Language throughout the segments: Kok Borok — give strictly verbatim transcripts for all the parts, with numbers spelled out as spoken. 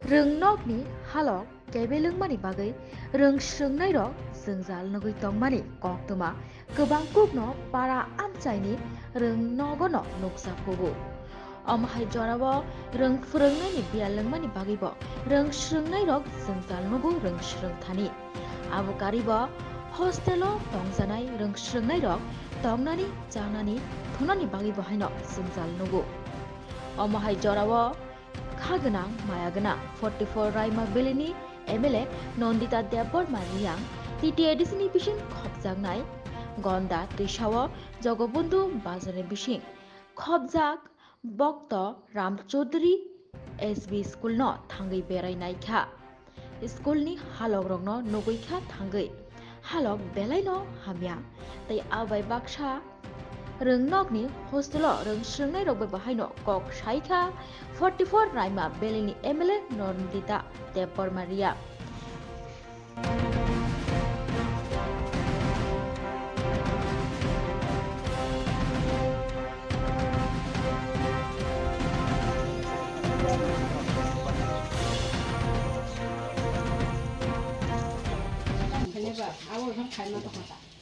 Rwngnokni halok kebelwngmani bagwi rwng swrwngnairok jwngjal nugwi tongmani koktwma kwbang kukno para amchaini rwngnogono nukjakhugo. Omo hai jorao rwng phwrwngnaini biyal wngmani bagwibo rwng swrwngnairok jwngjal nugo rwng swrwngthani. Abo karibo hostelo tongjanai rwng swrwngnairok tongnani, chanani, thunani bagwibo haino jwngjal nugo. Omo hai jorao kha gwnang, maya gwnang forty four Raima Valley ni M L A Nandita Debbarma Reang, T T A D C ni bising khopjaknai Gonda twisao Jogobondhu bazar ni bising khopjak Bokto Ram Chaudhary S B school no thangwi berai naikha. School ni halok rokno nugwi kha thangwi. Halok belai no hamya. Tei abai baksa rwngnokni hostel o rwng swrwngnairok bai bo haino kok saikha forty four Raima Valley ni M L A Nandita Debbarma Reang.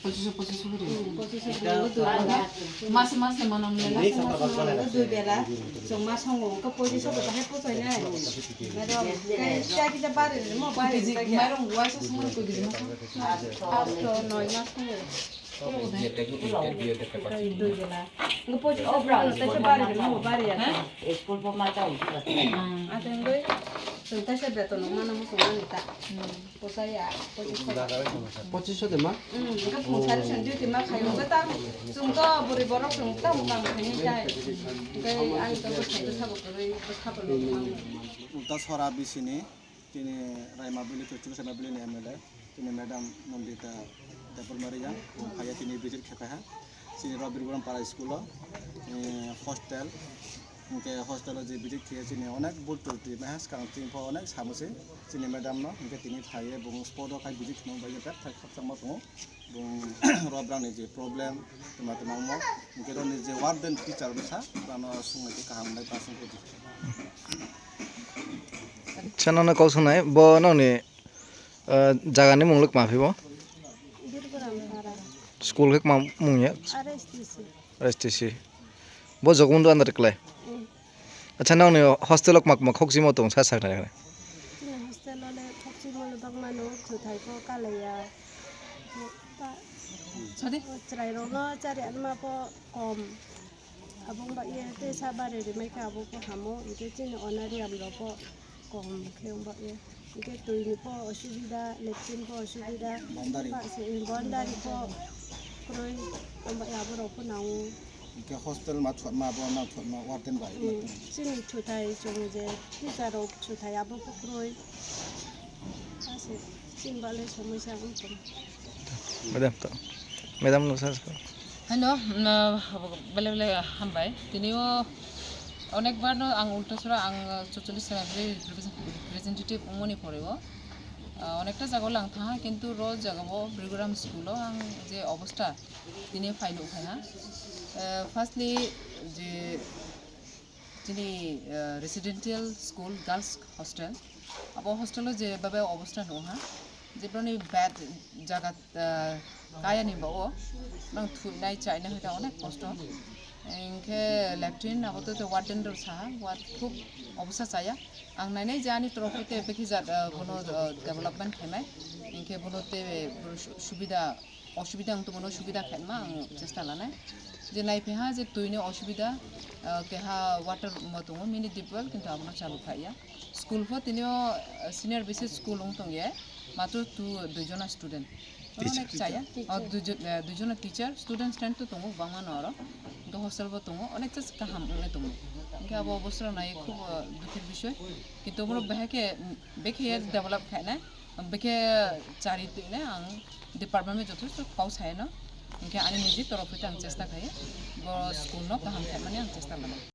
Pochisho, pochisho kori. Mase mase manang lela. Dui bela, chwng ma songo, wngkha pochisho bo bahai pochai nai. Madam, kai sa kita bari mo bari. Mairung waisa sumani koi kiji masa. Asto noi mas songo. Dui bela. Wngkha pochisho bo taisa bari mo bari ya. School po mata. Atengoi, chwng taisa beton mana mo songani ta. Pochai ya, pochisho. Pochisho de ma? Hmm, wngkha phung sari song duty ma khayo, wngkha ta, chwng to bwrwi borok chwng ta mukang khainai tai. Tei ani to bwsai bwsa bo kwrwi, bwsa bo lok ma. Ulta sora bisini, tini Raima Valley to Chuksa Valley ni M L A, tini Madam Nandita Debbarma Reang, phaiya tini visit khe phaiha. Chini Robir Borom para school o, eh, hostel, hingke hostel o je visit khe chini onek bul turti meha swkang chini pho onek samusi chini madam no, hingke tini phaiye bung spot o khai visit kheno bai je bek thai khakchangma tongo. Bung Rob rang ni je problem, tuma tuma mo, hingke roni je warden teacher bwsa, rano sung nai kaham nai pasung ko. Chano na kok sunai, bo noni Ah, jagani mung le kma phi bo? Birgram para. School khe kma mung ya? R S T C. R S T C. Bo Jogobondhu under klai? Mm. Acha, nokni hostel o kma kma khokchimo tong sa sakna khe? Chini hostel o le khokchimo le bangma no, thuthai pho kalaiya. Sadi? Chwrai rok no chari anma pho kom. Abo wngba ye tei sa bari rimai kha abo pho hamo, hingke chini honorarium rok pho kom khe wngba ye. Hingke twi ni pho osubida, latrine pho osubida, boundary. Ba se, boundary pho kwrwi, wngba ye abo rok pho nango. Hingke hostel ma thwkma abo nang thwkma warden bai. Hmm, chini thuthai chwng je teacher rok thuthai abo pho kwrwi. Ba se, chini ba le somoi sa wng tong. Madam to. Madam no sa. Hello, mm, bele bele hambai. Tini o onek bar no ang Ultasora ang, uh, chuchullis Raima Valley represent-, representative wngmani pore o, uh, onekta jaga o lang thanha, kintu ro jaga o Birgram school o ang je obostha tini phai nuk phai ha. Uh, firstly, je chini, uh, residential school girls hostel, abo hostel o je babe obostha nuk ha, je broni bed jaga ah, kaya ni ba o, nang thunai chainai hoi ta onek kosto. Hingke latrine abo to, to warden rok saha, wat khub obosa chaya. Ang nainai je ani torof hoite bekhi jat, ah, bono, ah, development khainai. Hingke bono te bono su-, subida, osubida ang to bono subida khaima ang chesta lanai. Je naipiha je twi ni osubida, ah, keha water mo tongo, mini deep well, kintu abono chalu khaiya. School pho tini o, ah, senior B C school wng tong ye. Matro tu dui jona student. Teacher. Onek chaya. Teacher. O dui jon, eh, dui jona teacher, student strength to tongo, bangma no oro. Hingke hostel bo tongo, onek just kaham wngwi tongo. Hingke abo obosra nai khub, eh, dukhir bisoi. Kintu borok behai khe, mm, bekhe develop khainai, bekhe chari twinai ang department bai jotheshto kok sayano. Hingke ani niji torof hoite ang chesta khaio. Bo school no kaham khaimani ang chesta khaio.